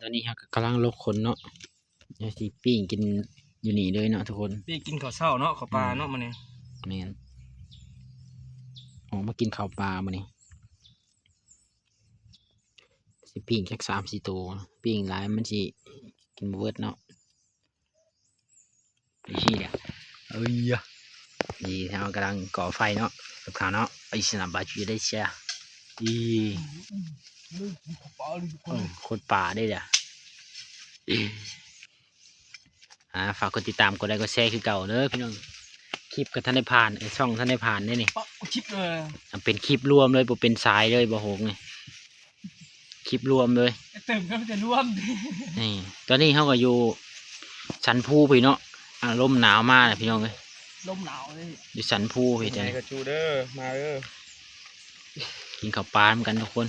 ຕອນນີ້ເຮົາກໍກຳລັງລົກຂົນເນາະ ເຮົາຊິປີ້ງກິນຢູ່ນີ້ເລີຍເນາະທຸກຄົນ. ໄດ້ກິນເຂົ້າເຊົ້າເນາະ ເຂົ້າປ່າເນາະ ອືມ ມື້ນີ້. ແມ່ນ ອອກມາກິນເຂົ້າປ່າມື້ນີ້. ຊິປີ້ງຈັກສາມສີ່ໂຕ ປີ້ງຫຼາຍມັນຊິກິນບໍ່ເບິດເນາະ. ນີ້ແຫຼະ ເອີຍ ນີ້ເຮົາກຳລັງກໍ່ໄຟເນາະ ກັບເຂົາເນາະ. ໄປສະໜາມບາດຢູ່ໄດ້ເຊຍ ອີ ອືມ ຄົນປ່າເດ້ເດ. ອ່າ ຝາກກົດຕິດຕາມ ກົດໄລ ກົດແຊຄືເກົ່າເດີພີ່ນ້ອງ. ຄລິບກໍທັນໄດ້ຜ່ານ ເອີ ຊ່ອງທັນໄດ້ຜ່ານເດ້ນີ້ ປະ ຄລິບເລີຍ ເປັນຄລິບລວມເລີຍ ບໍ່ເປັນສາຍເລີຍ ບໍ່ໂຫກນີ້ ຄລິບລວມເລີຍ ເຕີມກໍມີແຕ່ລວມ. ນີ້ ຕອນນີ້ເຮົາກໍຢູ່ສັນພູພີ້ເນາະ ອາ ລົມໜາວມາແລ້ວພີ່ນ້ອງເອີຍ ລົມໜາວເລີຍ ຢູ່ສັນພູພີ້. ຕອນນີ້ກໍຈູເດີ ມາເດີ ກິນເຂົ້າປານຳກັນທຸກຄົນ.